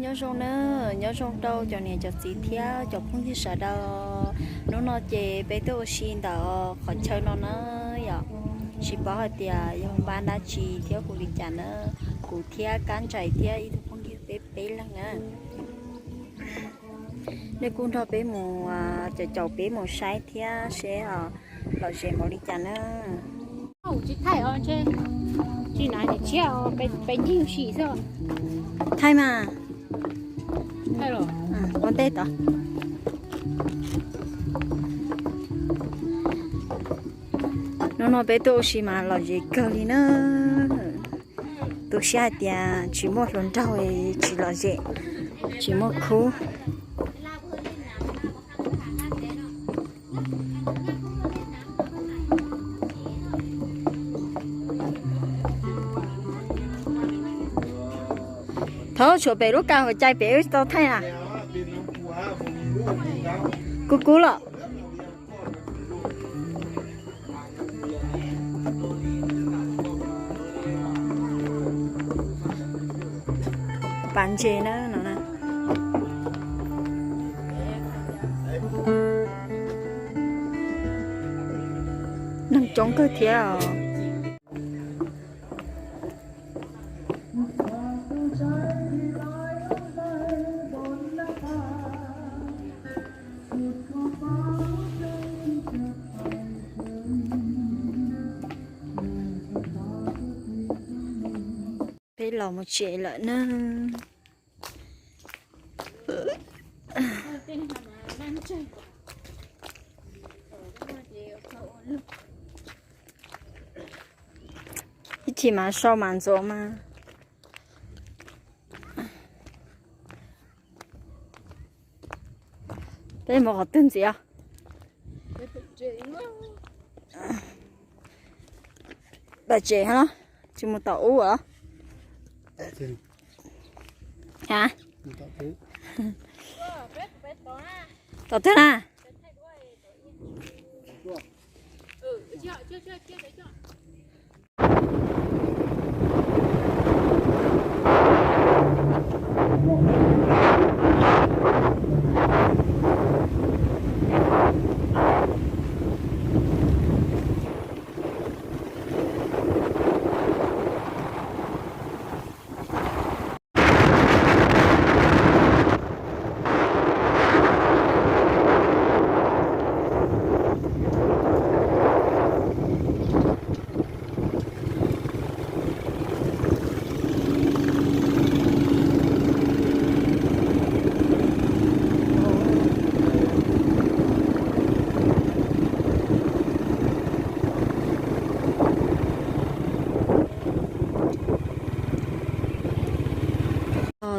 Nyob zoo na, nyob zoo rau cov niam cov txiv thiab cov phooj ywg sawv daws. Hnub no ces peb tuaj ua si ntawm qhov chaw no na yom. Tsis paub hais tias yog npab dab tsi thiab hu li cas na. Kuv thiab Kab Ntsais thiab ib tug phooj ywg peb peb leeg na. Nej kuj nrog peb mus, caum caum peb mus saib thiab seb lom zem npaum li cas na. Tsis thaij os, tsis na, tsis tshiab, peb ncig sim xwb. Thaij mas. Ua ntej tod. Hnub no peb tuaj ua si mas lom zem kawg li na. Tu siab hais tias tsis muaj hluas nraug tsis lom zem, tsis muaj khub. Thov tshuav pem lub kas hauv cai pem wb tau thaij na. Kub kub lawm. Pas ntses na no na. Neeg coob kawg thiab os. Peb los mus tsev lawm na. Ib chim mas sau mas ntxuav mas. Peb mus qhov twg ntxiv? Pais tsev no, tsis mus tom ub os? A, tom twg na?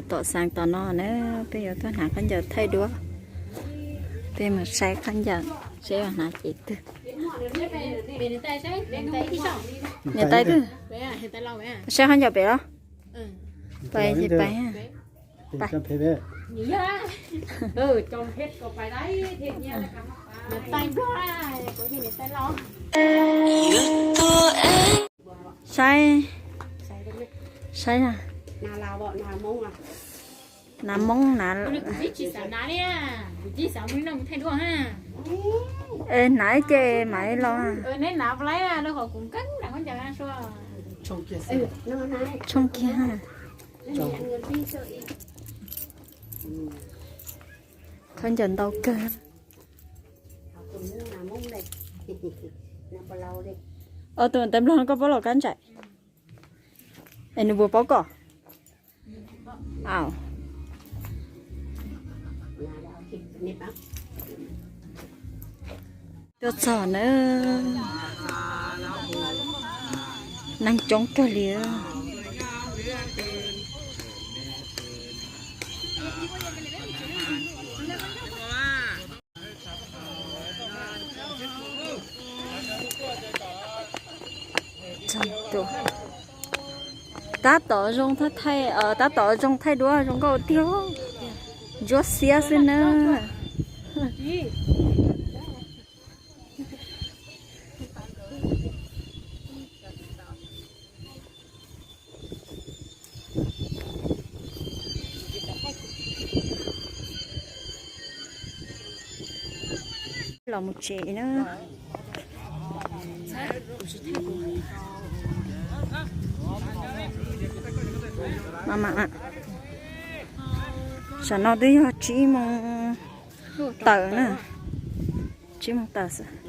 Tom xeev tom no na, peb yuav tuaj hnav khaub ncaws thaij duab. Peb mus saib khaub ncaws seb yuav hnav ces twg. Niam tais twg? Saib khaub ncaws pem los? Pais ces pais. Saib, saib na. Nav Hmoob na. Hnav ib ce mam li los. Tshooj kiag. Khaub ncaws ntau kawg. Tus tais nplog no koj paub los Kab Ntsais? Es nws puas paub koj? Au. Tuaj txog na, neeg coob kawg li. Tab tom zoo thaij, tab tom zoo thaij duab zoo nkauj tiag. Ntsuab xiab xwb na. Mus tsev na. Mas mas, tam no twb yog tsib moos tawm na, tsib moos tawm xwb.